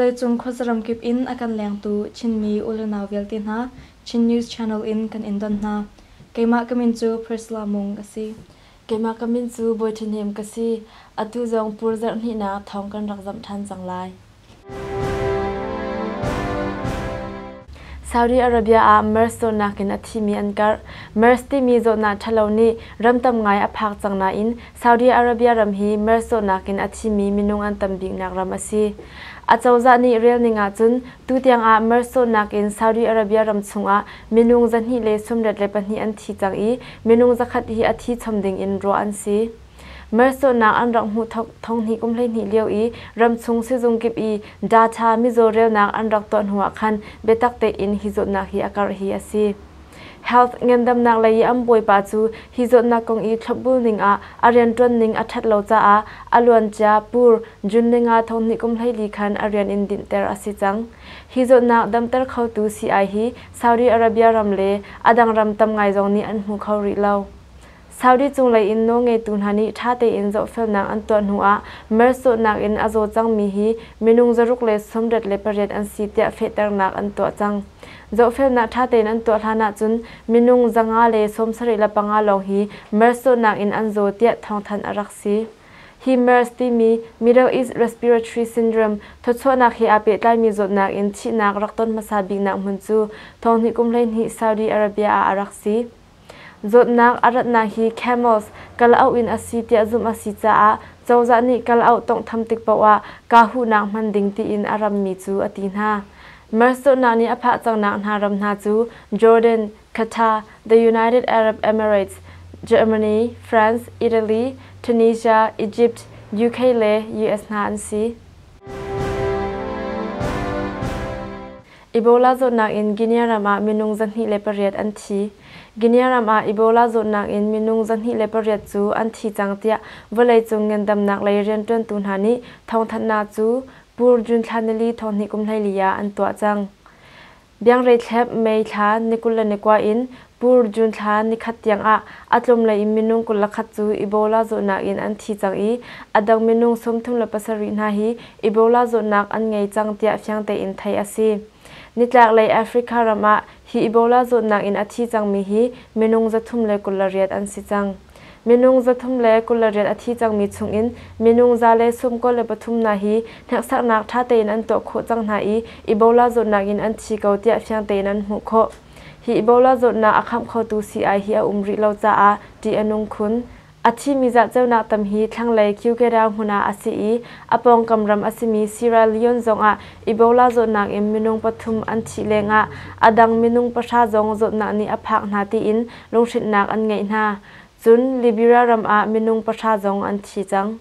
Vawleicung khuazaram kip in a kan lengtu Chinmi u le nau vialte hna Chin News Channel in kan in don hna. Keimah ka min cu Priscilla Mung a si. Keimah ka min cu Bawi Ṭhahnem ka si. Atu zong pur zarh hnihnak thawng kan rak zamh ṭhan cang lai. Saudi Arabia ah MERS zawtnak in a thimi an karh. MERS timi zawtnak ṭhalo nih ram tam ngai a phak cang nain Saudi Arabia ram hi MERS zawtnak in a thimi minung an tam biknak ram a si. Acozah nih relning ahcun tutiang ah MERS zawtnak in Saudi Arabia ram chungah minung 234 an thi cang i minung 100 hi a thi chom ding in ruah an si. MERS zawtnak an rak hmuh thonghnih kum 12 lio i ramchung sizung kip i data mizaw relnak an rak tuah hnuah khan biatak tein hi zawtnak hi a karh hi a si. Health ngandamnak lei i an bawipa cu hi zawtnak kong i thlopbul ning ah a rianṭuan ning a ṭhat lo caah a luancia pur June ninga thonghnih kum 14 khan a rian in dinhter a si cang. Hi zawtnak damter khotu sii-ai hi Saudi Arabia ram le a dang ram tam ngai zong nih an hmu kho rih lo. Saudi cunglei in nawlngeitu hna nih ṭha tein zohfelnak an tuah hnuah MERS zawtnak in a zaw cangmi hi minung 668 an si tiah fehternak an tuah cang. Zohfelnak ṭha tein an tuah hlan ahcun minung 575 lawng hi MERS zawtnak in an zaw tiah thawngthanh a rak si. Hi MERS timi Middle East Respiratory Syndrome thawchuahnak he aa pehtlaimi zawtnak in thihnak rak ton hmasa biknak hmun cu thonghnih kum 12 Saudi Arabia ah a rak si. Zawtnak a ratnak hi camels kal-auh in a si tiah zumh a si caah cozah nih kal-auh tawnghtham tik paoh ah kaa huhnak hman ding tiin a rammi cu a ti hna. MERS zawtnak nih a phah cangnak hna ram hna cu Jordan, Qatar, the United Arab Emirates, Germany, France, Italy, Tunisia, Egypt, UK le US hna an si. Ebola zawtnak in Guinea ram ah minung 208 an thi. Guinea ram ah Ebola zawtnak in minung 208 cu an thi cang tiah vawleicung ngandamnak lei rianṭuantu hna nih thawngthanhnak cu Pur June thla nili thonghnih kum 14 ah an tuah cang. Biangreithlep May thla ni 21 in Pur June thla nikhat tiang ah a tlawmlei in minung 21 cu Ebola zawtnak in an thi cang i a dang minung 37 hna hi Ebola zawtnak an ngei cang tiah fiang tein theih a si. Nitlaklei Africa ram ah hi Ebola zawtnak in a thi cangmi hi minung 328 an si cang. Minung 328 a thi cangmi chungin minung 193 hna hi hneksaknak ṭha tein an tuah khawh cang hna i Ebola zawtnak in an thi ko tiah fiang tein an hmuh khawh. Hi Ebola zawtnak a khamh khotu sii-ai hi a um rih lo caah ṭih a nung khun. A thimi zahceunak tam hi thlanglei Kyukedao hmun ah a si i a pawngkam ram a simi Sierra Leone zongah Ebola zawtnak in minung pathum an thih lengah a dang minung pahra zong zawtnak nih a phak hna tiin lunghrinhnak an ngeih hna. Cun Liberia ram ah minung pahra zong an thi cang.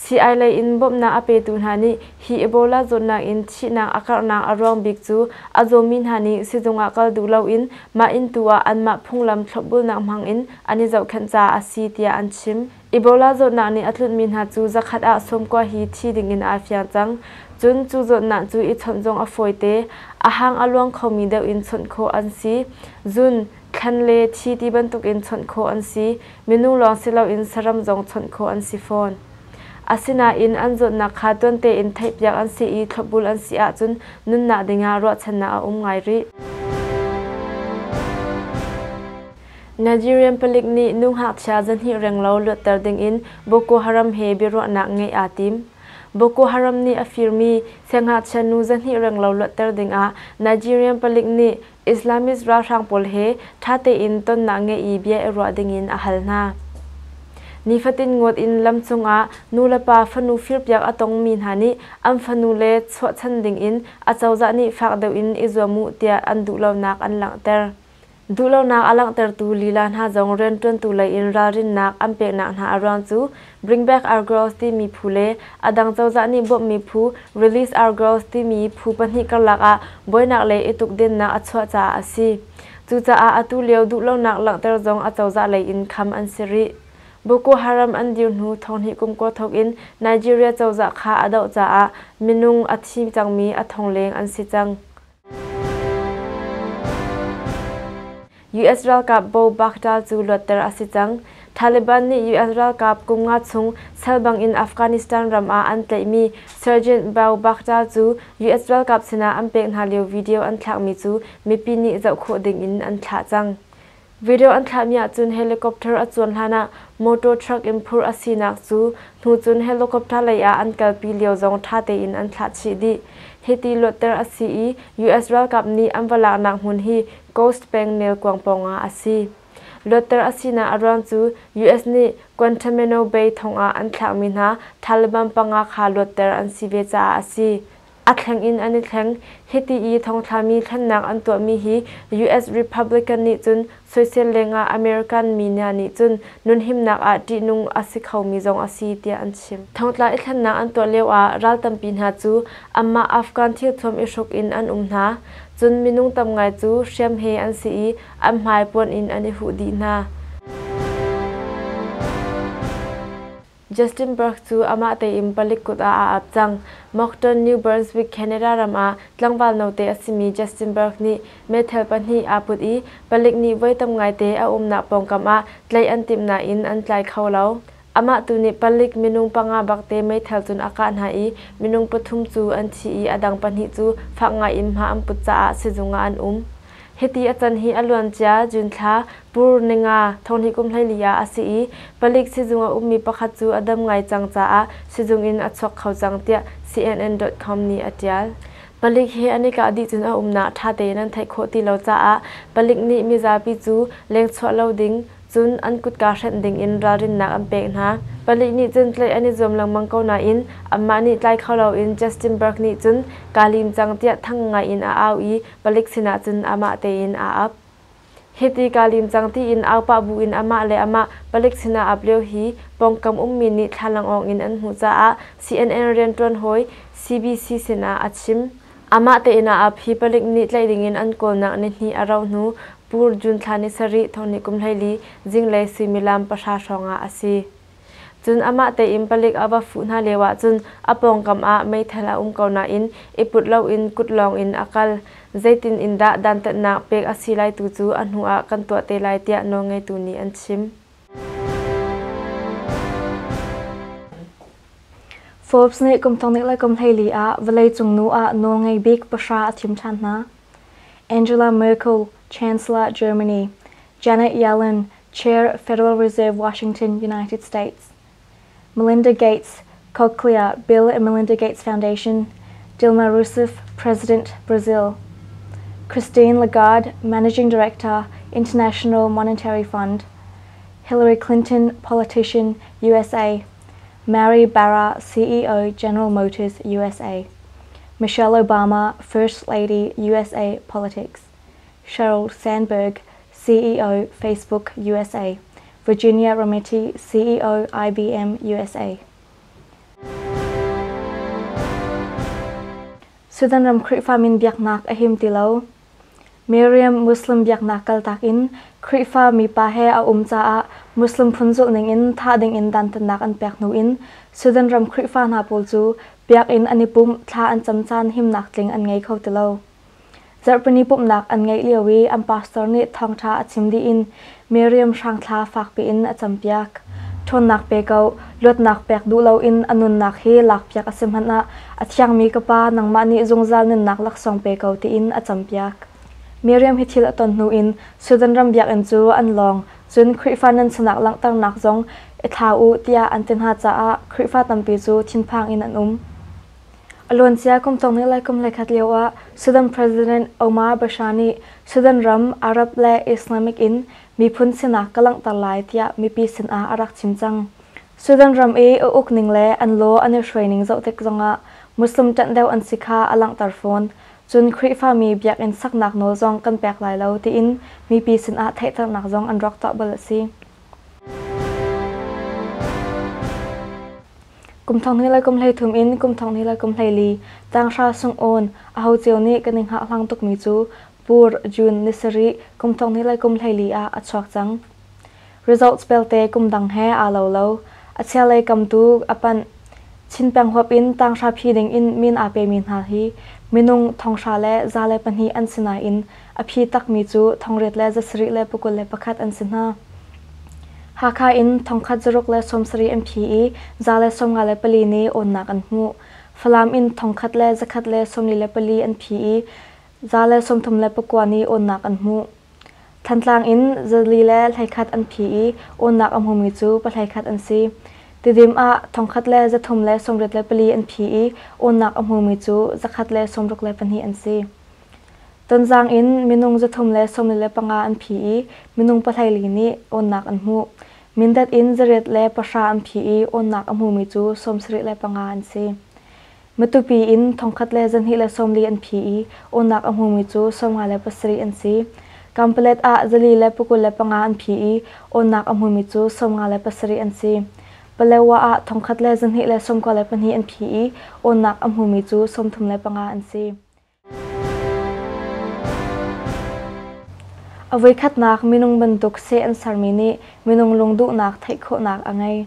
Sii-ai lei in bawmhnak a petu hna nih hi Ebola zawtnak in thihnak a karhnak a ruang bik cu a zawmi hna nih sizung ah kal duh loin mah inn tu ah anmah phunglam thlopbulnak hmang in an i zohkhenh caah a si tiah an chim. Ebola zawtnak nih a tlunhmi hna cu zakhat ah 90 hi thi dingin aa fiang cang. Cun cu zawtnak cu i chawnh zong a fawite. A hang a luang khomi deuh in chawnh khawh an si. Zun, thlan le thi ti bantukin chawnh khawh an si. Minung lawng si loin saram zong chawnh khawh an si fawn. Asinain an zawtnak kha tuan tein theihpiak an si i thlopbul an si ahcun nunnak dingah ruahchannak a um ngai rih. Nigerian palik nih nu ngakchia zahnih renglo luatter dingin Boko Haram he biaruahnak ngeih aa tim. Boko Haram nih a firmi siangngakchia nu zahnih renglo luatter dingah Nigerian palik nih Islamist ralhrang pawl he ṭha tein tonnak ngeih i bia i ruah dingin a hal hna. Nifatin ngawt in lam cungah nulepa fanu firpiak a tongmi hna nih an fanule chuahchan dingin acozah nih fak deuh in i zuam u tiah an duhlonak an langhter. Duhlonak a langhtertu lila hna zong rianṭuantu lei in ralrinnak an peknak hna a ruang cu Bring Back Our Girls timi phu le a dang cozah nih bawmhmi phu Release Our Girls timi phu pahnih karlak ah buainak le i tukdennak a chuah caah a si. Cucaah atu lio duhlonak langhter zong acozah lei in kham an si rih. Boko Haram an dir hnu thonghnih kum kua thawk in Nigeria cozah kha a doh caah minung a thi cangmi a thong leng an si cang. US ralkap Bo Baghdad cu luatter a si cang. Taliban nih US ralkap kum nga chung sal bangin Afghanistan ram ah an tlaihmi Sergeant Bao Bakhtar cu US ralkap sinah an pek hna lio video an thlakmi cu mipi nih zoh khawh dingin an thlah cang. Video an thlahmi ahcun helicopter a cuan hlanah motor truck in phurh a sinak cu hnu cun helicopter lei ah an kalpi lio zong ṭha tein an thlah chih dih. Hiti luatter a si i US ralkap nih an va laknak hmun hi Ghost peng nelkuang pawngah a si. Luatter a sinak a ruang cu US nih Guantanamo Bay thong ah an thlakmi hna Taliban panga kha luatter an si ve caah a si. A thleng in an i thleng. Hiti i thongthlami thlennak an tuahmi hi US Republican nih cun soisel lengah American mi hna nih cun nunhimnak ah ṭihnung a si khomi zong a si tiah an chim. Thongtla i thlennak an tuah lioah ral tampi hna cu anmah Afghan thilthuam i hruk in an um hna. Cun minung tam ngai cu hriam he an si i an hmai puan in an i huh dih hna. Justin Burke cu amah tein palik kut ah aa ap cang. Moncton, New Brunswick, Canada ram ah tlangval note a simi Justin Burke nih meithal pahnih aa put i palik nih voi tam ngaite a umnak pawngkam ah tlaih an timh nain an tlai kho lo. Amah tu nih palik minung panga bakte meithal cun a kah hna i minung pathum cu an thi i a dang pahnih cu fak ngai in hma an put caah sizung ah an um. Hiti a can hi a luancia June thla Pur ninga thonghnih kum 14 ah a si i palik sizung a ummi pakhat cu a dam ngai cang caah sizung in a chuak kho cang tiah CNN.com nih a ṭial. Palik he an i kah dih cun a umnak ṭha tein an theih khawh ti lo caah palik nih mizapi cu lengchuah lo ding cun an kutka hrenh ding in ralrinnak an pek hna. Palik nih cun tlaih an i zuam lengmang ko nain anmah nih tlai kho loin Justin Burke nih cun kaa lim cang tiah thang ngai in a au i palik sinah cun amah tein aa ap. Hiti kaa lim cang tiin au pah buin amah le amah palik sinah ap lio hi pawngkam ummi nih thlalangawng in an hmuh caah CNN rianṭuan hawi CBC sinah a chim. Amah tein aa ap hi palik nih tlaih dingin an kawlnak nihnih a rauh hnu Pur June thla ni sarih thonghnih kum 14 zinglei suimilam pahra hrawngah a si. Cun amah tein palik a va fuh hna lioah cun a pawngkam ah meithal a um ko nain i put loin kut lawng in a kal. Zeitin in dah dantatnak pek a si lai tu cu a hnu ah kan tuah te lai tiah nawlngeitu nih an chim. Forbes nih kum thong le kum 14 ah vawleicung nu ah nawlngei bik pahra a thim ṭhan hna. Angela Merkel, Chancellor, Germany. Janet Yellen, Chair, Federal Reserve, Washington, United States. Melinda Gates, Cochlear, Bill and Melinda Gates Foundation. Dilma Rousseff, President, Brazil. Christine Lagarde, Managing Director, International Monetary Fund. Hillary Clinton, politician, USA. Mary Barra, CEO, General Motors, USA. Michelle Obama, First Lady, USA Politics. Sheryl Sandberg, CEO, Facebook, USA. Virginia Rometty, CEO, IBM, USA. Sudan ram Khrihfa min biaknak a him ti lo. Miriam Muslim biaknak kaltak in Khrihfa mipa he a um caah Muslim phun zulh ning in thah ding in dantatnak an pek hnu in Sudan ram Khrihfa hna pawl cu biakinn an i pumh thla an cam caan himnak tling an ngei kho ti lo. Zarhpini pumhnak an ngeih lio i an pastor nih thawngṭha a chim dih in Miriam hrangthla fakpi in a campiak. Ṭhawnnak pe ko, luatnak pek duh loin a nunnak hi lakpiak a si hmanh ah a thiangmi ka Pa nangmah nih zungzal nunnak laksawng pe ko tiin a campiak. Miriam hi thil a ton hnu in Sudan ram biakinn cu an lawng, cun Khrihfa nan sinak langhternak zong i thla u tiah an ti hna caah Khrihfa tampi cu thinphang in an um. A luancia kum thonghnih le kum 11 lioah Sudan President Omar Bashir nih Sudan ram Arab le Islamic in miphun sinak ka langhter lai tiah mipi sinah a rak chim cang. Sudan ram i a ukning le an law an i hruaining zoh tik zongah Muslim ṭanh deuh an si kha a langhter fawn. Cun Khrihfami biakinn saknak nawl zong kan pek lai lo tiin mipi sinah theihternak zong an rak tuah bal a si. Kum 20 le kum 33 in kum 20 le kum 14 tanghra sung-awn aho cio nih kan i hngahhlang tukmi cu Pur June ni sarih kum 20 le kum 14 ah a chuak cang. Results belte kum dang he aa lo lo. A chialei kam tu a panh. Chin peng huap in tanghra phi ding in min aa pemi hna hi minung thonghra le za le pahnih an si nain a phi takmi cu 8 le 7 le 21 an si hna. Hakha in thongkhat 170 an phi i 154 nih awnnak an hmuh. Falam in 1,144 an phi i 139 nih awnnak an hmuh. Thantlang in 421 an phi i awnnak a hmumi cu 11 an si. Tidim ah 1,384 an phi i awnnak a hmumi cu 162 an si. Tonzang in minung 345 an phi i minung 14 nih awnnak an hmuh. Mindat in 810 an phi i awnnak a hmumi cu 75 an si. Matupi in 1,240 an phi i awnnak a hmumi cu 57 an si. Kanpalet ah 425 an phi i awnnak a hmumi cu 57 an si. Palewa ah 1,292 an phi i awnnak a hmumi cu 35 an si. A voikhatnak minung bantuk seh an sermi nih minung lungduhnak theih khawhnak a ngei.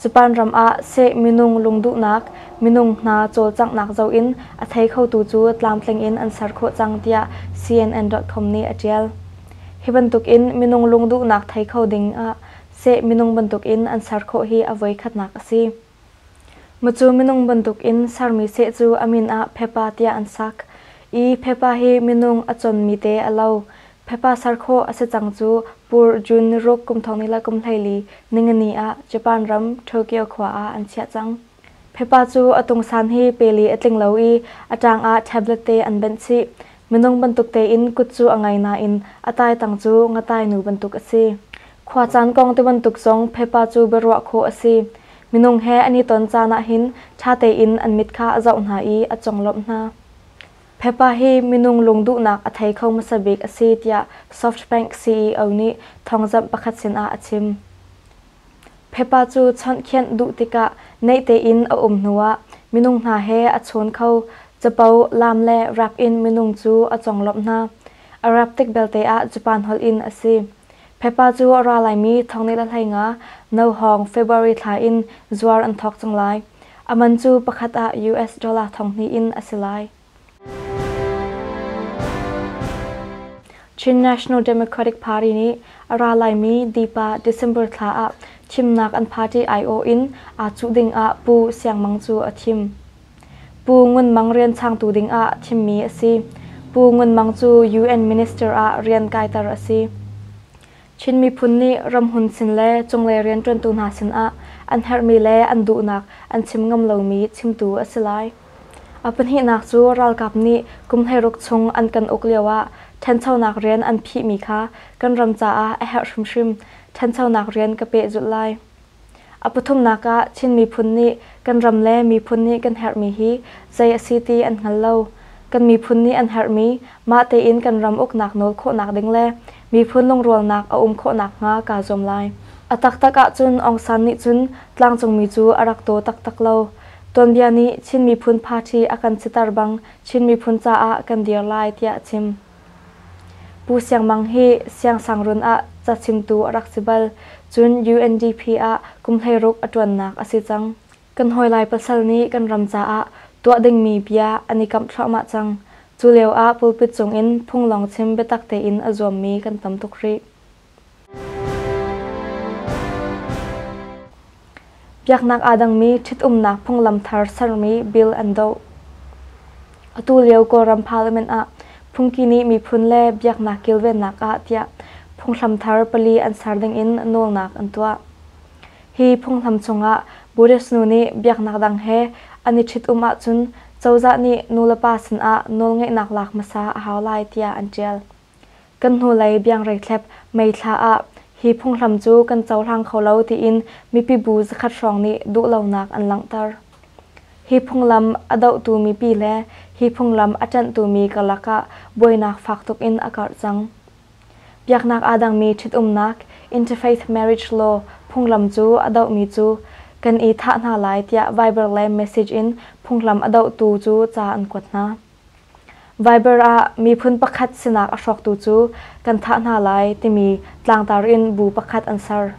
Japan ram ah seh minung lungduhnak, minung hna cawlcanghnak zoh in a thei khotu cu tlamtling in an ser khawh cang tiah CNN.com nih a ṭial. Hi bantuk in minung lungduhnak thei kho ding ah seh minung bantuk in an ser khawh hi a voikhatnak a si. Mucu minung bantukin sermi seh cu a min ah Peppa tiah an sak i Peppa hi minung a conmi te a lo. Peppa ser khawh a si cang cu Pur June niruk kum thong ni le kum 14 ningani ah Japan ram Tokyo khua ah an chiah cang. Peppa cu a tungsan hi peli a tling lo i a ṭang ah tablet te an benh chih. Minung bantuk tein kut cu a ngei nain a taitang cu ngatai nu bantuk a si. Khuacaan kong tibantuk zong Peppa cu biaruah khawh a si. Minung he an i ton caan ahhin ṭha tein an mit kha a zoh hna i a conglawmh hna. Peppa hi minung lungduhnak a thei kho hmasa bik a si tiah SoftBank CEO nih thawngzamh pakhat sinah a chim. Peppa cu chawnhkhianh duh tikah naih tein a um hnuah minung hna he a chawn kho. Capo, laam le rap in minung cu a conglawmh hna. A rap tik belte ah Japan holh in a si. Peppa cu a ra laimi thong le 15 nohawng February thla in zuar an thawk cang lai. A man cu pakhat ah US dollar 2000 in a si lai. Chin National Democratic Party nih a ra laimi Dipa December thla ah thimnak an party aiawh in aa cuh ding ah Pu Siang Mang cu a thim. Pu Ngun Mang rian changtu ding ah thimmi a si. Pu Ngun Mang cu UN Minister ah rian kaiter a si. Chin miphun nih ramhun sin le cunglei rianṭuantu hna sinah an herhmi le an duhnak an chim ngam lomi chimtu a si lai. A pahnihnak cu ralkap nih kum 16 chung an kan uk lioah ṭhanchonak rian an phihmi kha kan ram caah a herh hrimhrim ṭhanchonak rian ka pehzulh lai. A pathumnak ah Chin miphun nih kan ram le miphun nih kan herhmi hi zei a si ti an hngal lo. Kan miphun nih an herhmi mah tein kan ram uknak nawl khawhnak ding le miphun lungrualnak a um khawhnak hnga kaa zuam lai. A taktak ahcun Aung San nih cun tlangcungmi cu a rak daw taktak lo. Tuanbia nih Chin miphun party a kan siter bang Chin miphun caah kan dir lai tiah a chim. Pu Siang Mang hi siangsangrun ah cachimtu a rak si bal. Cun UNDP ah kum 16 a ṭuannak a si cang. Kan hawilai pasal nih kan ram caah tuah dingmi bia an i kamh thluahmah cang. Cu lio ah pulpit cungin phunglawng chim biatak tein a zuammi kan tam tuk rih. Biaknak aa dangmi ṭhitumnak phunglam thar sermi bill an doh. Atu lio Kawlram Parliament ah phungki nih miphun le biaknak kilvennak ah tiah phunghram thar pali an ser dingin nawlnak an tuah. Hi phunghram chungah Buddhist nu nih biaknak dang he an i ṭhitum ahcun cozah nih nulepa sinah nawlngeihnak lak hmasa a hau lai tiah an ṭial. Kan hnulei biangreithlep May thla ah hi phunghram cu kan cohlang kho lo tiin mipi bu zakhat hrawng nih duhlonak an langhter. Hi phunglam a dohtu mipi le hi phunglam a ṭanhtu mi karlak ah buainak fak tuk in a karh cang. Biaknak aa dangmi ṭhitumnak Interfaith Marriage Law phunglam cu a dohmi cu kan i thah hna lai tiah Viber le message in phunglam a dohtu cu ca an kuat hna. Viber ah miphun pakhat sinak a hrawktu cu kan thah hna lai timi tlangtar in bu pakhat an ser.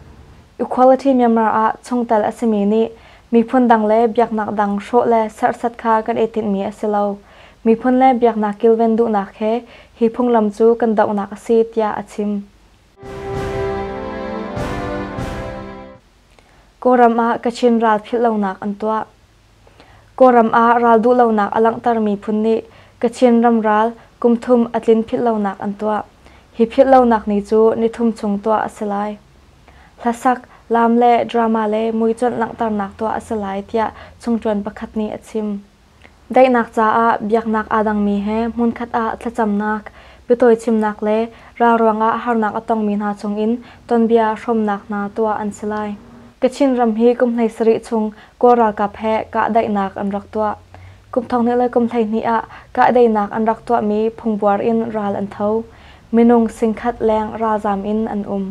Equality Myanmar ah chungtel a simi nih miphun dang le biaknak dang hrawh le serhsat kha kan i tinhmi a si lo. Miphun le biaknak kilven duhnak he hi phunglam cu kan dohnak a si tiah a chim. Kawlram ah Kachin ral philhlonak an tuah. Kawlram ah ral duhlonak a langhtermi phun nih Kachin ram ral kum thum a tlin philhlonak an tuah. Hi philhlonak ni cu nithum chung tuah a si lai. Hlasak, laam le drama le muicuanh langhternak tuah a si lai tiah chungṭuan pakhat nih a chim. Daihnak caah biaknak aa dangmi he hmunkhat ah thlacamnak, biatawi chimnak le ral ruangah harnak a tongmi hna chungin tonbia hrawmnak hna tuah an si lai. Kachin ram hi kum 17 chung Kawl ralkap he kahdaihnak an rak tuah. Kum 12 le kum 12 ah kahdaihnak an rak tuahmi phungbuar in ral an tho. Minung singkhat leng ralzam in an um.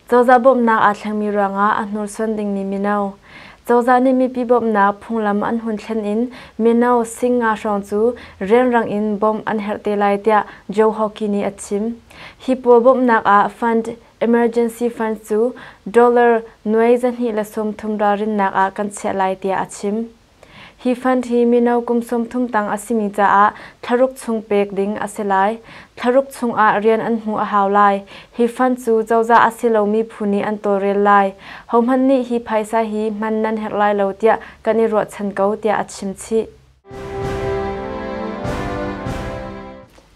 Cozah bawmhnak aa thlengmi ruangah a hnursuan dingmi mino. Cozah nih mipi bawmhnak phunglam an hun thlen in mino sing nga hrawng cu rianrang in bawmh an herh te lai tiah Joe Hockey nih a chim. Hi pawl bawmhnak ah fund emergency funds cu dollar nuai 230 ralrinnak ah kan chiah lai tiah a chim. Hi fund hi mino kum 30 tang a simi caah thlaruk chung pek ding a si lai. Thlaruk chungah rian an hmuh a hau lai. Hi fund cu cozah a si lomi phu nih an tawlrel lai. Hohmanh nih hi phaisa hi hman nan herh lai lo tiah kan i ruahchan ko tiah a chim chih.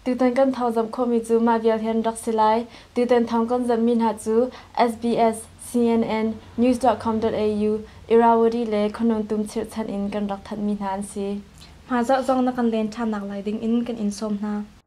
Tutan kan thawngzamh khawhmi cu mah vial hi an rak si lai. Tutan thawng kan zamhmi hna cu SBS, CNN, News.com.au, Irrawaddy le Khonumthung chirhchan in kan rak thanhmi hna an si. Hmaizarh zong na kan len ṭhannak lai ding in kan in sawm hna.